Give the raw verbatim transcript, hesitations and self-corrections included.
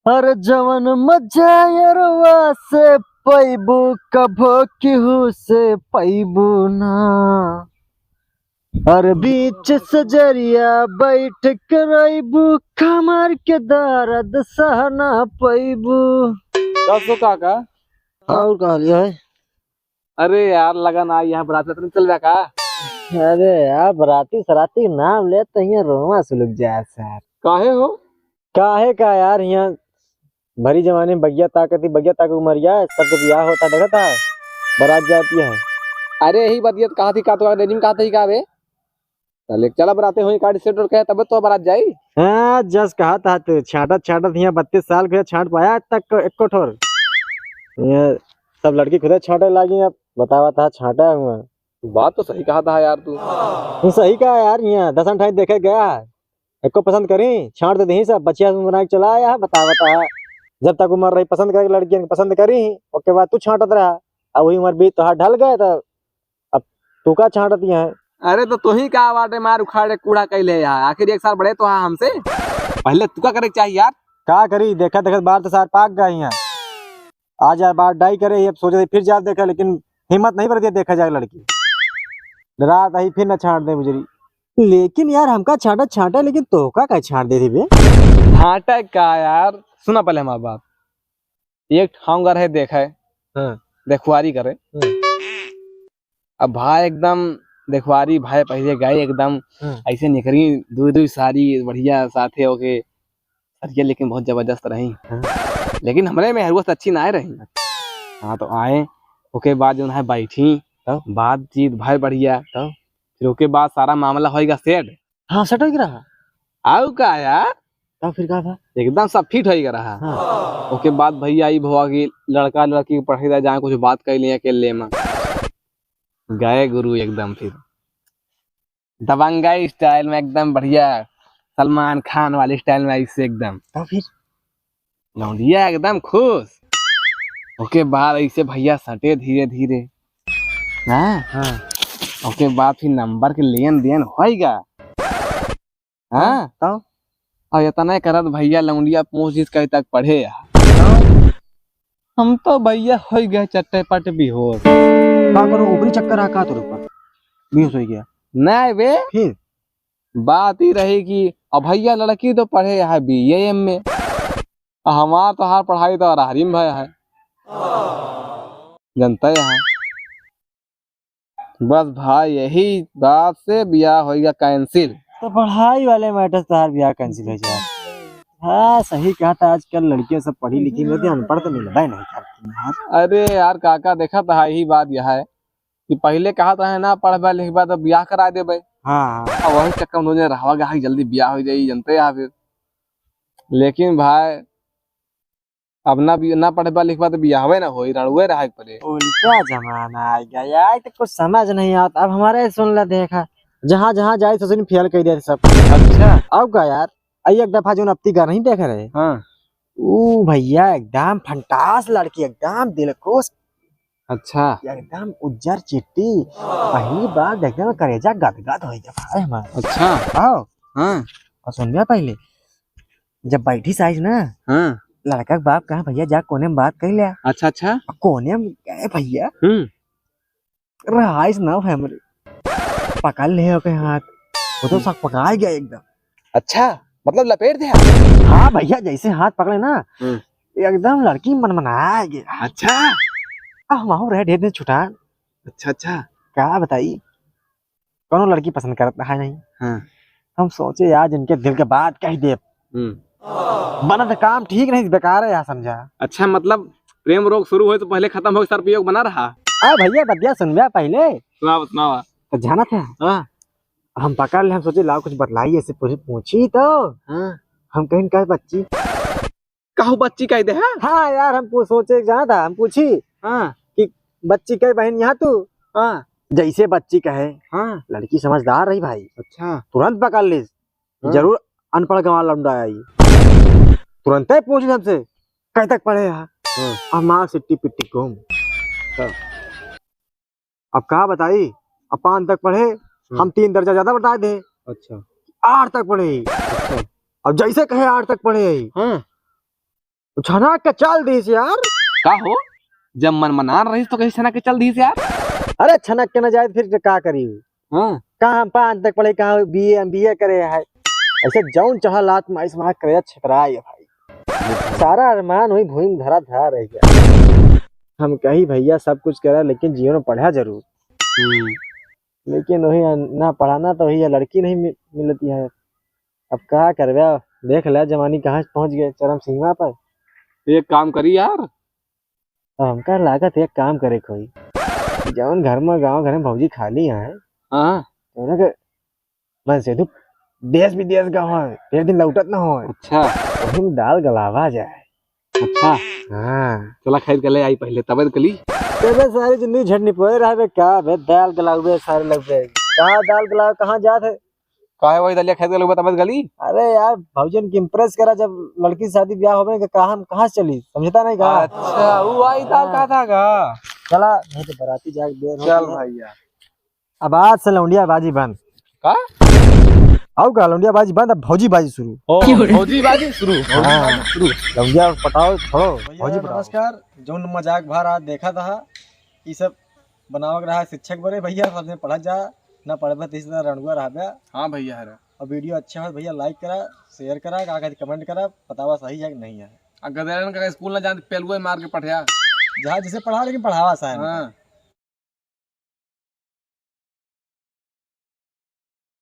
अरे जवन मजा यरवा से पैबू, कभो केहू से पैबू ना। अरे बीच सजरिया बैठ के रैबू, कमर के दर्द सह ना पैबू। दसो काका। और का हाल है? अरे यार, लगन आई है, बरात में चल रहा का? अरे यार, बराती सराती नाम ले तो यहाँ रोमा सुलग जाए सर। काहे हो? काहे का यार, यहाँ भरी जवानी में बगिया ताकत ही, बगिया ताकत उमरिया है, सबके बियाह होता देखा था, बरात जाती है। अरे यही बतिया तो कहा थी का, तो डेनिम कहा थी का बे? चले चला बराते होई, काट सेट और कहे तब तो बरात जाई। हाँ, जस कहा था तू, छाटत छाटत यहाँ बत्तीस साल के छाट पाया आज तक एको ठोर। ये सब लड़की खुदे छाटे लागी, अब बतावा था छाटा हुआ। बात तो सही कहा था यार तू। तू सही कहा यार, यहाँ दसन ठाई देखे गया है, एको पसंद करी, छाट दे दही सब, बचिया से बना के चला आया है, बतावा था। जब तक उम्र रही पसंद करे लड़कियन के पसंद करी, ओके बाद तू छाटत रहा, अब वही उम्र बीत तोहार ढल गए तो अब तू का छाटत यहाँ है? अरे तो तू ही का बाटे मार उखाड़े कूड़ा कैले यार, आखिर एक साल बड़े तो हा हमसे, पहले तू का करे के चाहिए यार। का करी, देखत देखत बार तो सार पाक गए यहाँ। आज यार बार डाई करे, अब सोचे फिर जाब देखे, लेकिन हिम्मत नहीं बढ़ती देखा जाए लड़की। रात आई फिर न छाट दे बुजरी। लेकिन यार हमका छाटा छाटा, लेकिन तोहका का छाट दे दी बे? छाटा का यार, सुना पहले हमार बात। एक ठाउँ गर है देखे, हाँ। देखवारी करे। हम्म। अब भाई एकदम देखवारी भाई पहले गए एकदम हम्म। ऐसे निकरी दुई दुई सारी बढ़िया साथे होके सरिया लेकिन बहुत जबरदस्त रही। हाँ। लेकिन हमरे मेहरुआ से अच्छी ना रही। हाँ तो आए, ओके बाद जो है बैठी, तब? बातचीत भाई बढ़िया, तब? फिर ओके बाद सारा मामला होएगा सेट। हाँ, सेट होइगा रहा। आउ का यार? तब फिर का था? एकदम सब फिट होइगा रहा। हाँ। ओके बाद भैया आई भवा की लड़का लड़की के पढ़े जाए कुछ बात कर लिए अकेले में। गए गुरु एकदम फिर दबंगा स्टाइल में एकदम बढ़िया सलमान खान वाली स्टाइल में ऐसे एकदम। तब फिर? लौंडिया एकदम खुश। ओके बाद ऐसे भैया सटे धीरे धीरे। हाँ? हाँ। ओके बाद फिर नंबर के लेन देन होइगा। हाँ? तब? और इतना करत भैया लौंडिया पूछ जीत कहीं तक पढ़े आ। हम तो भैया हो गए चट्टे पट बेहोश। का करो, ऊपरी चक्कर आ का तोरे ऊपर? बेहोश हो गया। नहीं बे। फिर? बात ही रही कि अब भैया लड़की तो पढ़े है बीए एम में, आ हमार तोहार पढ़ाई तो अरहरी में भय है, जनते है। बस भाई, यही बात से बियाह होइगा cancel। तो पढ़ाई वाले matter से तोहार बियाह cancel हो जाए। हाँ, सही कहा था, आजकल लड़कियां सब पढ़ी लिखी में होती, अनपढ़ तो मिलबे नहीं करती यार। अरे यार काका, देखा था यही बात यह है कि पहले कहा था ना पढ़बे लिखबे तो बियाह करा देबे। हाँ, हाँ। अब वही चक्कर में दोनों रहवा गया कि जल्दी बियाह हो जाई, जनते हैं फिर। लेकिन भाई, अब ना बि-, ना पढ़बा लिखबा तो बियाहवे ना होई, रड़ुए रहे के पड़े। उल्टा जमाना आ गया यार, तो कुछ समझ नहीं आता। अब हमारे सुन ले, देखा, जहाँ जहाँ जाए ससुर फेल कर दिया सब। अच्छा। अब का यार, आई एक दफा जो अब ती गर नहीं देख रहे। हाँ। ऊ भैया एकदम फंटास लड़की, एकदम दिलखुश। अच्छा। एकदम उज्जर चिट्टी, पहली बार देखने में करेजा गदगद हो गया भाई हमारा। अच्छा। आओ। हाँ। और सुन लिया पहले, जब बैठी साइज ना, हाँ। लड़का के बाप कहा, "भैया जा कोने में बात कर लिया।" अच्छा, अच्छा। और कोने में गए भैया, हम्म। रहाइस ना है हमरे, पकड़ ले ओके हाथ, वो तो हम्म। सक पकाए गया एकदम। अच्छा, मतलब लपेट दे? हाँ भैया, जैसे हाथ पकड़े ना, हम्म। एकदम लड़की मनमनाए गया। अच्छा। अब हम रहे ढेर दिन छुटा। अच्छा, अच्छा। का बताई, कौनो लड़की पसंद करत रहा नहीं। हाँ। हम सोचे यार, जिनके दिल के बात कह दे। हम्म। बनत काम ठीक नहीं, बेकार है यार, समझा। अच्छा, मतलब प्रेम रोग शुरू होए तो पहले खत्म हो, सर्प योग बना रहा। आ भैया, बतिया सुनबे पहले। सुनावा, सुनावा। तो जानत है? हाँ। हम पकड़ ले, हम सोचे लाओ कुछ बतलाई, ऐसे पूछी, पूछी तो। हाँ। हम कहीं कहे बच्ची। कहू बच्ची कह दे, हाँ? हाँ यार, हम पू-, सोचे जाना था, हम पूछी हाँ। कि बच्ची कह बहन यहाँ तू? हाँ। जैसे बच्ची कहे, हाँ। लड़की समझदार रही भाई। अच्छा। तुरंत पकड़ ली, हाँ। जरूर अनपढ़ गंवार लौंडा आई। तुरंते पूछ ली हमसे, "कहीं तक पढ़े है?" हाँ। हमार सिट्टी पिट्टी घूम। हाँ। अब का बताई, अब पाँच तक पढ़े, हम्म। हम तीन दर्जा ज्यादा बता दे। अच्छा। आठ तक पढ़े। अच्छा। अब जैसे कहे आठ तक पढ़े ही। हाँ। छनक के चल दीस यार। का हो, जब मन मनान रहीस तो कहीं छनक के चल दीस यार। अरे छनक के न जाए फिर का करी? हाँ। कहाँ हम पाँच तक पढ़े, कहाँ बीए, एमबीए करे है। ऐसे जौन चढ़ा लात माइस वहाँ करे छतराए है भाई। सारा अरमान वही भूमि में धरा धरा रह गया। हम कही भैया सब कुछ करा लेकिन जीवन में पढ़ा जरूर। हम्म। लेकिन वही अन-, ना पढ़ाना तो वही लड़की नहीं मि-, मिलती है। अब का करबे, देख ले जवानी कहाँ पहुँच गए चरम सीमा पर। एक काम करी यार। अब हमका लागत एक काम करे के होई। जौन घर में, गाँव घर में भौजी खाली हैं, हाँ। तो उन्हें के मन से तू देश विदेश का हो, एक दिन लौटत ना हो। अच्छा। वही में दाल गलावा जाए। अच्छा। हाँ। चला खरीद के ले आई पहले, तबे तो कली। तेरे सारी जिंदगी झट निपोए रहे बे, का बे, दाल गलावे सारे लोग बे। कहाँ दाल गलावे, कहाँ जात है? काहे वही दलिया खरीद के लोग तबे तो कली? अरे यार, भौजन की इम्प्रेस करा, जब लड़की शादी ब्याह होवे के कहा हम कहाँ से चली, समझता नहीं का? अच्छा, वो आई दाल हाँ। का था का? चला, नहीं तो बराती जाके देर हो चल गया। भैया। अब आज से लौंडिया बाजी बंद। का? आऊ का लौंडिया बाजी बंद, अब भौजी बाजी शुरू। ओ, भौजी बाजी शुरू, भौजी हाँ। बाजी शुरू। लौंडिया पटाओ, छोड़ो, भैया, भौजी पटाओ। नमस्कार। जौन मजाक भर आज देखा था, ई सब बनावक रहा शिक्षक बने भैया, सबने पढ़ा जा, ना पढ़बे तो इसी तरह रंडुआ रहबे। हाँ भैया, हरा। और वीडियो अच्छा हो भैया, लाइक करा, शेयर करा, का कहते, कमेंट करा, बतावा सही है कि नहीं है। आ गदेरन का स्कूल ना जान, पेलुए मार के पढ़या। जहाँ जिसे पढ़ा, लेकिन पढ़ावा साहब। हाँ।